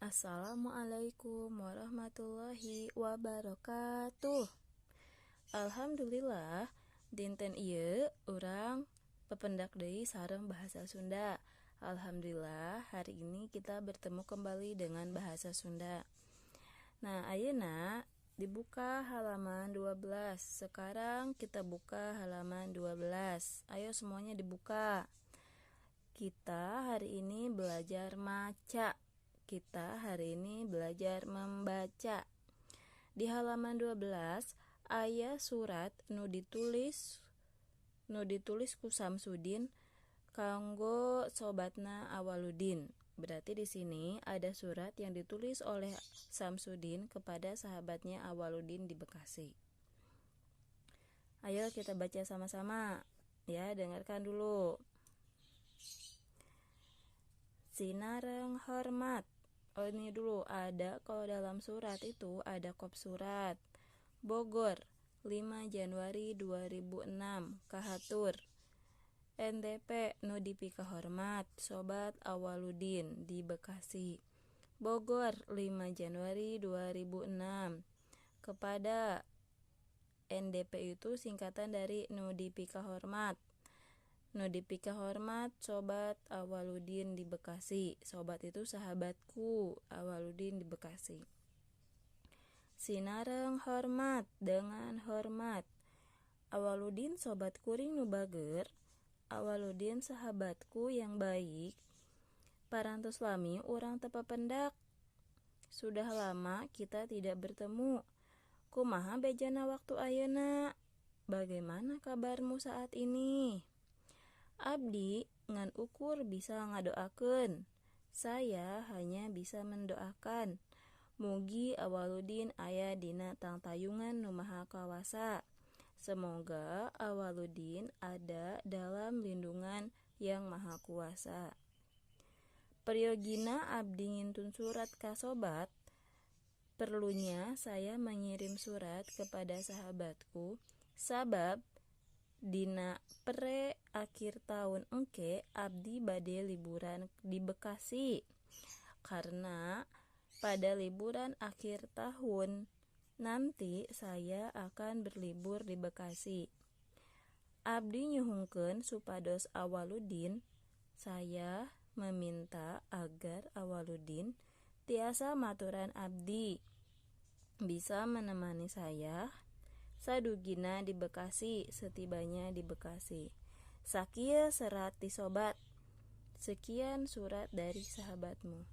Assalamualaikum warahmatullahi wabarakatuh. Alhamdulillah, dinten ieu urang pependak deui sareng bahasa Sunda. Alhamdulillah, hari ini kita bertemu kembali dengan bahasa Sunda. Nah, ayeuna dibuka halaman 12. Sekarang kita buka halaman 12. Ayo semuanya dibuka. Kita hari ini belajar maca. Kita hari ini belajar membaca. Di halaman 12 aya surat nu ditulis ku Samsudin kanggo sobatna Awaludin. Berarti di sini ada surat yang ditulis oleh Samsudin kepada sahabatnya Awaludin di Bekasi. Ayo kita baca sama-sama. Ya, dengarkan dulu. Sinareng hormat. Oh, ini dulu ada, kalau dalam surat itu ada kop surat. Bogor, 5 Januari 2006. Kahatur NDP nu dipikahormat Sobat Awaludin di Bekasi. Bogor, 5 Januari 2006. Kepada NDP itu singkatan dari nu dipikahormat. Nu dipikahormat Sobat Awaludin di Bekasi. Sobat itu sahabatku Awaludin di Bekasi. Sinareng hormat, dengan hormat. Awaludin sobat kuring nu bager. Awaludin sahabatku yang baik. Parantos lami urang teu papendak. Sudah lama kita tidak bertemu. Kumaha bejana waktu ayeuna? Bagaimana kabarmu saat ini? Abdi ngan ukur bisa ngadoakeun. Saya hanya bisa mendoakan. Mugi Awaludin aya dina tangtayungan Nu Maha Kawasa. Semoga Awaludin ada dalam lindungan Yang Maha Kuasa. Peryogina abdi ngintun surat ka sobat. Perlunya saya mengirim surat kepada sahabatku, sabab dina pere akhir tahun engke abdi bade liburan di Bekasi. Karena pada liburan akhir tahun nanti saya akan berlibur di Bekasi. Abdi nyuhunkeun supados Awaludin, saya meminta agar Awaludin tiasa maturan abdi, bisa menemani saya sadugina di Bekasi, setibanya di Bekasi. Sakieu serat ti sobat. Sekian surat dari sahabatmu.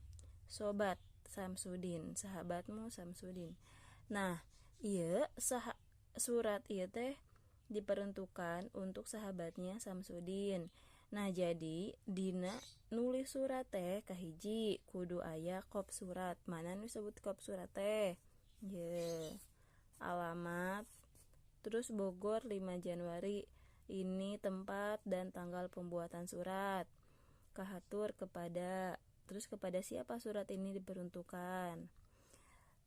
Sobat Samsudin, sahabatmu Samsudin. Nah, ieu surat ieu teh diperuntukkan untuk sahabatnya Samsudin. Nah, jadi dina nulis surat teh kahiji kudu aya kop surat. Mana nu disebut kop surat teh? Ye. Alamat, terus Bogor 5 Januari, ini tempat dan tanggal pembuatan surat. Kahatur, kepada, terus kepada siapa surat ini diperuntukkan.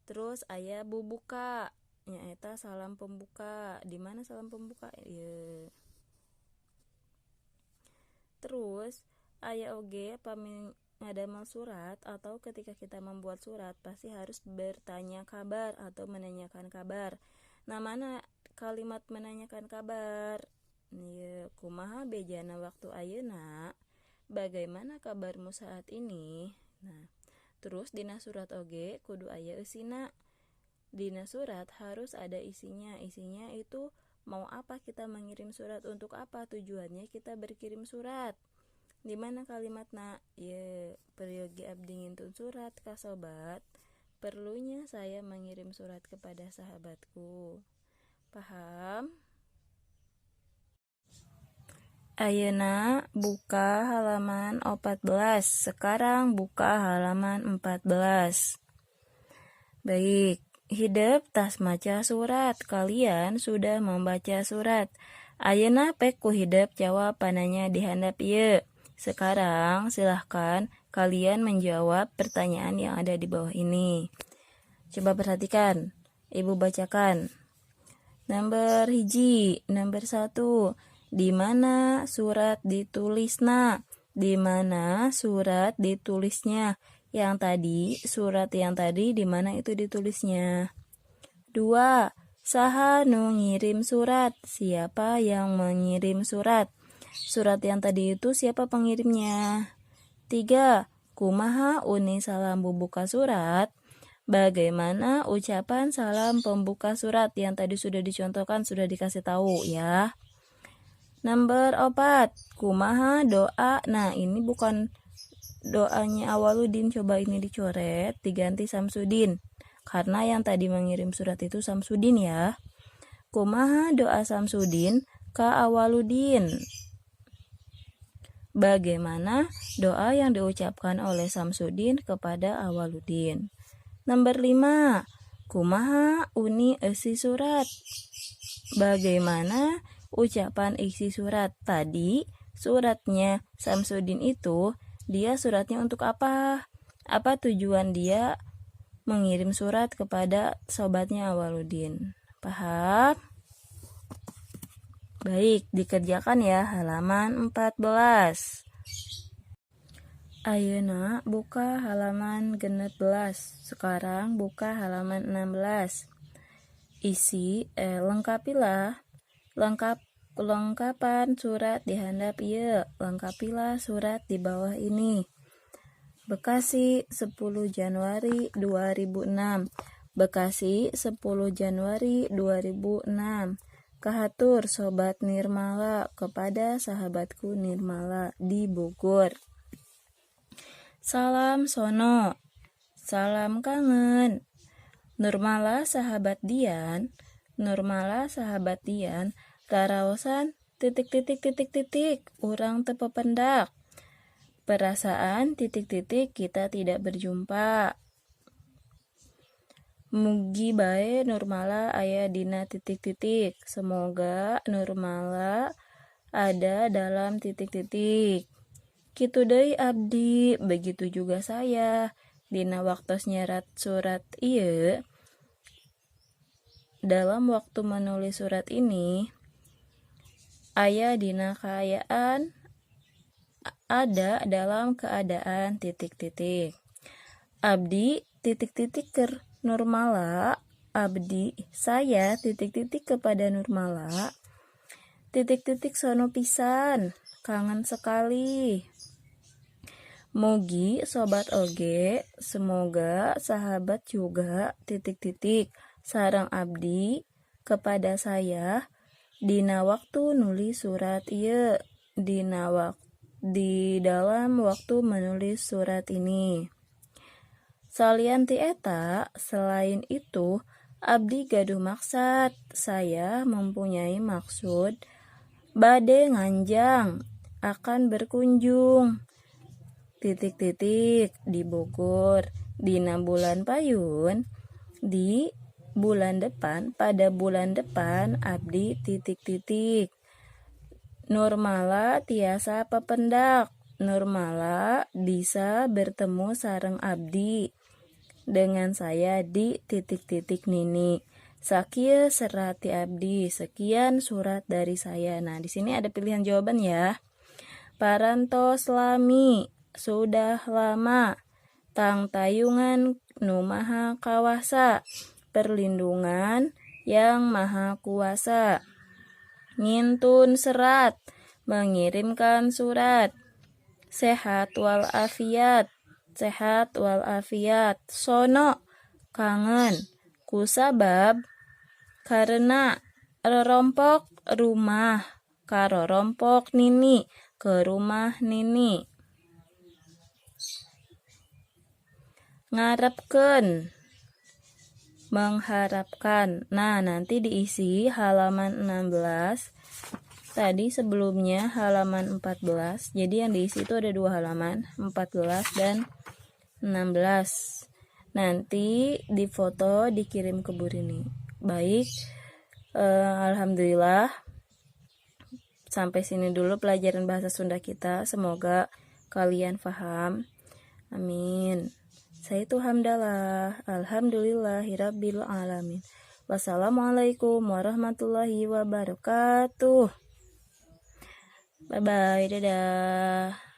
Terus aya bubuka, nyaeta salam pembuka. Di mana salam pembuka? Ye. Terus aya oge pami ngadamel surat atau ketika kita membuat surat pasti harus bertanya kabar atau menanyakan kabar. Nah, mana kalimat menanyakan kabar? Ye, kumaha bejana waktu ayeuna? Bagaimana kabarmu saat ini? Nah, terus dina surat oge kudu aya eusina. Dina surat harus ada isinya. Isinya itu mau apa kita mengirim surat, untuk apa tujuannya kita berkirim surat. Di mana kalimatna? Ye, peryogi abdi ngintun surat ka sobat. Perlunya saya mengirim surat kepada sahabatku. Paham? Ayeuna buka halaman 14. Sekarang buka halaman 14. Baik, hidep tas maca surat. Kalian sudah membaca surat. Ayeuna pek ku hidep jawab pananya di handap ieu. Sekarang silahkan kalian menjawab pertanyaan yang ada di bawah ini. Coba perhatikan. Ibu bacakan. Nomor 1, nomor 1. Di mana surat ditulisna? Di mana surat ditulisnya? Yang tadi, surat yang tadi di mana itu ditulisnya? 2. Saha nu ngirim surat? Siapa yang mengirim surat? Surat yang tadi itu siapa pengirimnya? 3. Kumaha uni salam bubuka surat? Bagaimana ucapan salam pembuka surat yang tadi sudah dicontohkan, sudah dikasih tahu ya. Nomor 4, kumaha doa. Nah, ini bukan doanya Awaludin, coba ini dicoret, diganti Samsudin. Karena yang tadi mengirim surat itu Samsudin ya. Kumaha doa Samsudin ka Awaludin? Bagaimana doa yang diucapkan oleh Samsudin kepada Awaludin? Nomor 5, kumaha uni isi surat? Bagaimana ucapan isi surat tadi? Suratnya Samsudin itu, dia suratnya untuk apa? Apa tujuan dia mengirim surat kepada sobatnya Awaludin? Paham? Baik, dikerjakan ya halaman 14. Ayeuna buka halaman 16. Sekarang buka halaman 16. Isi, lengkapilah lengkapan surat di handap ieu. Lengkapilah surat di bawah ini. Bekasi 10 Januari 2006. Bekasi 10 Januari 2006. Kahatur Sobat Nirmala, kepada sahabatku Nirmala di Bogor. Salam sono. Salam kangen. Nurmala sahabat Dian, Nurmala sahabat Dian, raraosan titik titik titik titik, urang teu papendak. Perasaan titik titik kita tidak berjumpa. Mugi bae Nurmala aya dina titik titik. Semoga Nurmala ada dalam titik titik. Kitu deui abdi, begitu juga saya. Dina waktos nyerat surat ieu, dalam waktu menulis surat ini, aya dina kaayaan, ada dalam keadaan titik-titik. Abdi titik-titik ke Nurmala, abdi saya titik-titik kepada Nurmala, titik-titik sono pisan, kangen sekali. Mugi sobat oge, semoga sahabat juga titik-titik sareng abdi, kepada saya, dina waktu nulis surat ieu, di dalam waktu menulis surat ini. Salian ti eta, selain itu, abdi gaduh maksad, saya mempunyai maksud, bade nganjang, akan berkunjung, titik-titik di Bogor, dina bulan payun, di bulan depan, pada bulan depan, abdi titik-titik. Nurmala tiasa papendak, Nurmala bisa bertemu sareng abdi, dengan saya di titik-titik nini. Sakieu serat ti abdi, sekian surat dari saya. Nah, di sini ada pilihan jawaban ya. Parantos lami, sudah lama. Tangtayungan nu maha kawasa, perlindungan yang maha kuasa. Ngintun serat, mengirimkan surat. Sehat walafiat, sehat walafiat. Sono, kangen. Kusabab, karena. Rorompok, rumah. Karorompok nini, ke rumah nini. Ngarepkeun, mengharapkan. Nah, nanti diisi halaman 16. Tadi sebelumnya halaman 14. Jadi yang diisi itu ada dua halaman, 14 dan 16. Nanti difoto dikirim ke Bu Rini. Baik, alhamdulillah sampai sini dulu pelajaran bahasa Sunda kita. Semoga kalian paham. Amin. Saya itu hamdalah. Alhamdulillahirabbil alamin. Wassalamualaikum warahmatullahi wabarakatuh. Bye bye, dadah.